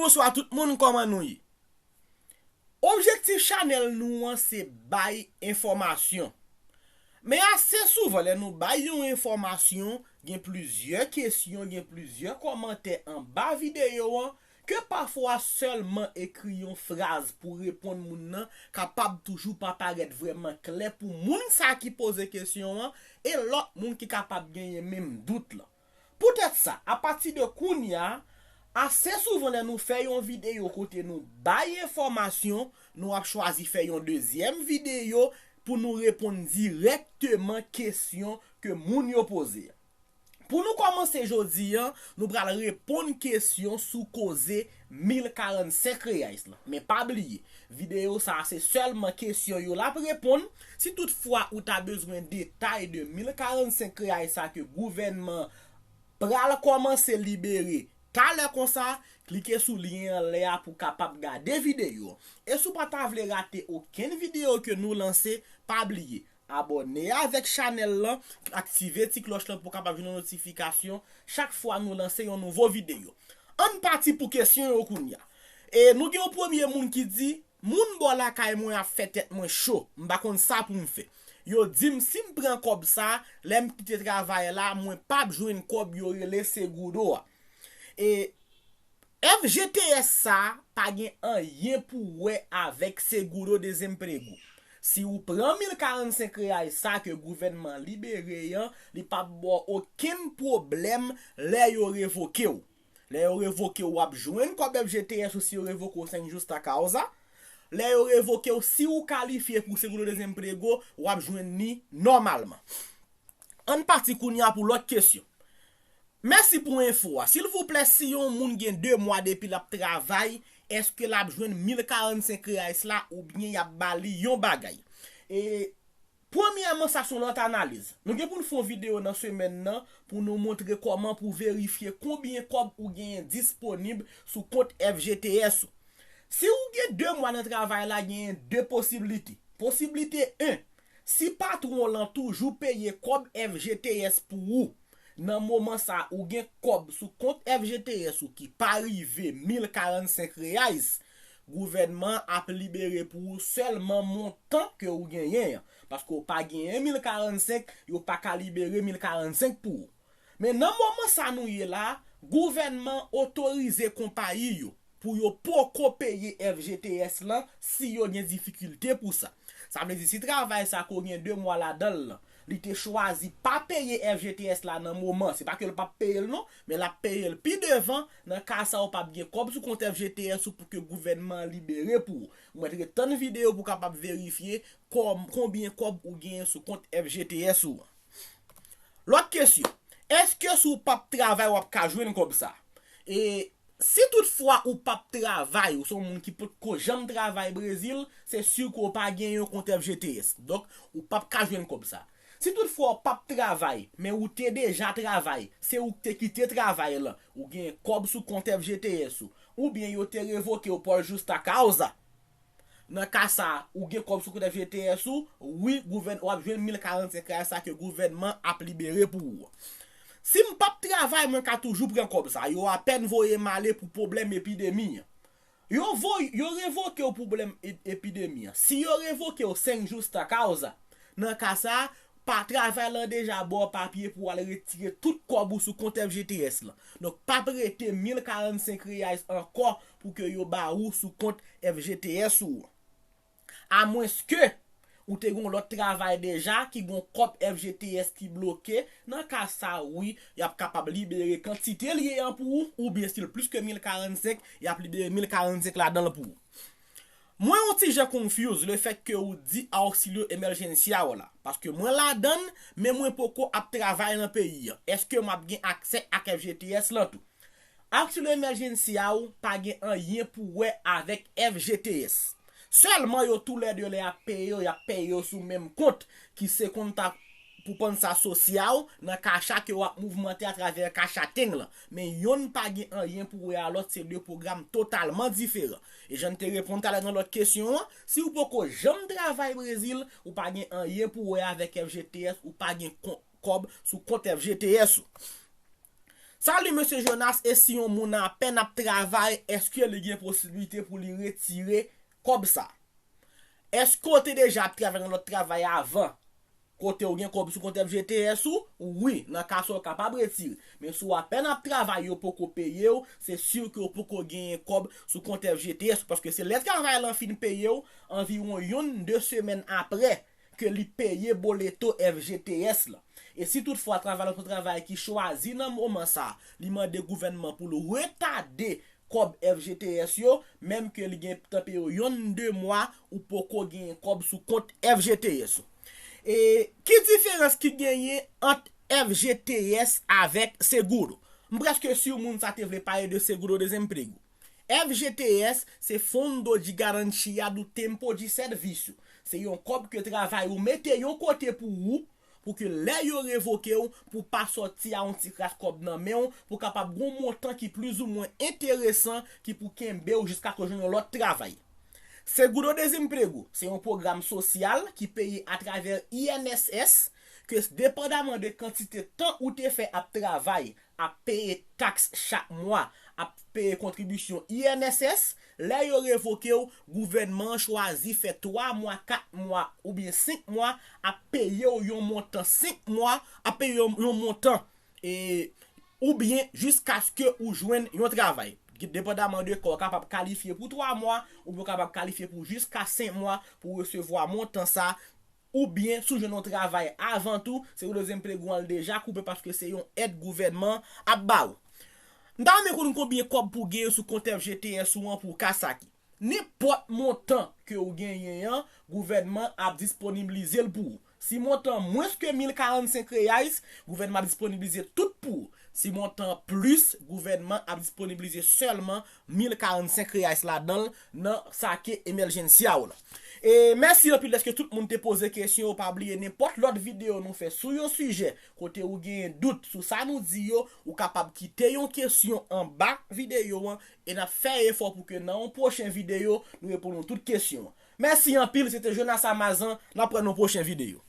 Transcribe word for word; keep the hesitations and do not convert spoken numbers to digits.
Bonswa tout moun, kòman nou ye? Objektif chanèl nou an se bay enfòmasyon. Men ase souvan lè nou bay yon enfòmasyon, gen plizyè kesyon, gen plizyè kòmantè anba videyo an, ke pafwa sèlman ekri yon fraz pou reponn moun nan kapab toujou pa parèt vrèman klè pou moun sa ki poze kesyon an e lòt moun ki kapab genyen menm dout lan. Poutèt sa, apati de kounye a, ase souvan lè nou fè yon videyo kote nou bay enfòmasyon, nou ap chwazi fè yon dezyèm videyo pou nou reponn dirèkteman kesyon ke moun yo poze a. Pou nou kòmanse jodi a, nou pral reponn kesyon sou koze mil karannsenk reais lan. Men pa bliye, videyo sa a se sèlman kesyon yo l ap reponn. Si toutfwa ou ta bezwen detay de mil karannsenk reais sa ke gouvènman pral kòmanse libere talè konsa, klike sou lyen anlè a pou w kapab gade videyo. E si w pa ta vle rate okenn videyo ke nou lanse, pa bliye, abòne avèk chanèl lan, aktive ti klòch lan pou w kapab jwenn yon notifikasyon chak fwa nou lanse yon nouvo videyo. Ann pati pou kesyon yo kounye a. E nou gen yon premye moun ki di, moun bò lakay mwen ap fè tèt mwen cho, m pa konn sa pou m fè. Yo di m si m pran kòb sa, lè m kite travay la, mwen p ap jwenn kòb yo rele Segudo a. E F G T S sa pa gen anyen pou wè avèk Seguro Desemprego. Si ou pran mil karannsenk reais sa ke gouvènman libere an, li p ap ba w okenn pwoblèm lè yo revoke w. Lè yo revoke w, w ap jwenn kòb F G T S ou si yo revoke w sem justa causa. Lè yo revoke w, si ou kalifye pou Seguro Desemprego, w ap jwenn li nòmalman. Ann pati kounye a pou lòt kesyon. Mèsi pou enfo a. Silvouplè, si yon moun gen de mwa depi l ap travay, èske l ap jwenn mil karannsenk reais la oubyen y ap ba li yon bagay? E, premyèman, sa se yon lòt analiz. Nou gen pou n fè yon videyo nan semèn nan pou nou montre kòman pou verifye konbyen kòb ou genyen disponib sou kont F G T S ou. Si ou gen de mwa nan travay la, genyen de posiblite. Posiblite en, si patwon w lan toujou peye kòb F G T S pou ou, nan moman sa a ou gen kòb sou kont F G T S ou ki pa rive mil karannsenk reais, gouvènman an ap libere pou ou sèlman montan ke ou genyen an. Paske ou pa genyen mil karannsenk, yo pa ka libere mil karannsenk pou ou. Men nan moman sa nou ye la, gouvènman otorize konpayi yo pou yo poko peye F G T S lan si yo gen difikilte pou sa. Sa vle di si travay sa ke w gen de mwa ladan l lan, li te chwazi pa peye F G T S la nan moman, se pa ke l p ap peye l non, men l ap peye l pi devan, nan ka sa ou p ap gen kòb sou kont F G T S ou pou ke gouvènman an libere pou ou. Ou mèt ret tann videyo pou w kapab verifye kòb, konbyen kòb ou genyen sou kont F G T S ou an. Lòt kesyon, èske si w p ap travay w ap ka jwenn kòb sa? E si toutfwa ou p ap travay, ou se yon moun ki potko janm travay Brezil, se si ke w pa gen yon kont F G T S. Donk, ou p ap ka jwenn kòb sa. Si toutfwa w p ap travay, men ou te deja travay, se ou ki te kite travay lan, ou gen kòb sou kont F G T S ou, oubyen yo te revoke w por justa causa, nan ka sa, ou gen kòb sou kont F G T S ou, wi, gouvèn, w ap jwenn mil karannsenk reais sa ke gouvènman ap libere pou ou. Si m p ap travay, mwen ka toujou pran kòb sa. Yo apèn voye m ale pou pwoblèm epidemi an. Yo voy, yo revoke w pwoblèm e-, epidemi an. Si yo revoke w sem justa causa, nan ka sa, pa travay lan deja ba w papye pou w al retire tout kòb ou sou kont F G T S lan. Donk, p ap rete mil karannsenk reais ankò pou ke yo ba ou sou kont F G T S ou an. Amwenske ou te gen yon lòt travay deja ki gen yon kòb F G T S ki bloke, nan ka sa, wi, y ap kapab libere kantite l ye an pou ou, oubyen si l plis ke mil karannsenk, y ap libere mil karannsenk ladan l pou ou. Mwen yon ti jan confuse lefèt ke ou di auxílio emergencial la, paske mwen ladan l, men mwen poko ap travay nan peyi an. Èske m ap gen aksè ak F G T S lan tou? Auxílio emergencial pa gen anyen pou wè avèk F G T S. Sèlman yo toulède lè y ap peye yo, y ap peye yo sou menm kont ki se konta poupansa sosyal nan Cash App ke w ap mouvmante atravè Cash App lan. Men yonn pa gen anyen pou wè a lòt, se de pwogram totalman diferan. E jan n te reponn talè nan lòt kesyon an, si w poko janm travay Brezil, ou pa gen anyen pou wè avèk F G T S, ou pa gen kon-, kòb sou kont F G T S ou. Salut Mesye Jonas, e si yon moun apèn ap travay, èske li gen posiblite pou li retire kòb sa? Èske w te deja ap travay nan lòt travay avan? Kote w gen kòb sou kont F G T S ou? Wi, nan ka sa w kapab retire. Men si w apèn ap travay, yo poko peye w, se si ke w poko genyen kòb sou kont F G T S ou, paske se lè travay lan fin peye w, anviwon yonn, de semèn apre ke li peye boleto F G T S lan. E si toutfwa travay lan se yon travay ki chwazi nan moman sa, li mande gouvènman pou l retade kòb F G T S yo, menm ke li gen tan peye w yonn, de mwa, ou poko genyen kòb sou kont F G T S ou. E ki diferans ki genyen ant F G T S avèk seguro? M prèske si moun sa te vle pale de seguro desemprego. F G T S se Fundo de Garantia do Tempo de Serviço. Se yon kòb ke travay ou mete yon kote pou ou, pou ke lè yo revoke w, pou pa sòti a yon ti kras kòb nan men w, pou kapab gon montan ki plizoumwen enteresan, ki pou kenbe w jiska ke w jwenn yon lòt travay. Seguro Desemprego se yon pwogram sosyal ki peye atravè I N S S, ke depandaman de kantite tan ou te fè ap travay, ap peye taks chak mwa, ap peye kontribisyon I N S S, lè yo revoke w, gouvènman an chwazi fè twa mwa, kat mwa oubyen senk mwa, ap peye w yon montan senk mwa, ap peye w yon, yon montan, e, oubyen jiskaske ou jwenn yon travay. Depandaman de ka, w kapab kalifye pou twa mwa, oubyen w kapab kalifye pou jiska senk mwa pou resevwa montan sa, oubyen si w jwenn yon travay avan tou, se yon dezyèm plegou an l deja koupe paske se yon èd gouvènman ap ba w. M ta renmen konn konbyen kòb pou genyen sou kont F G T S ou an pou ka sa ki. Nenpòt montan ke w genyen an, gouvènman ap disponibilize l pou ou. Si montan mwens ke mil karannsenk reais, gouvènman ap disponibilize tout pou ou. Si montan plis, gouvènman ap disponibilize sèlman mil karannsenk reais ladan l nan sa ke emèjensya w lan. E mèsi anpil dèske tout moun te poze kesyon yo. Pa bliye nenpòt lòt videyo nou fè sou yon sijè kote ou genyen dout sou sa nou di yo, ou kapab kite yon kesyon anba videyo an e n ap fè efò pou ke nan yon pwochen videyo nou reponn ou tout kesyon an. Mèsi anpil, se te Jonas Amazan, n ap wè nan yon pwochen videyo.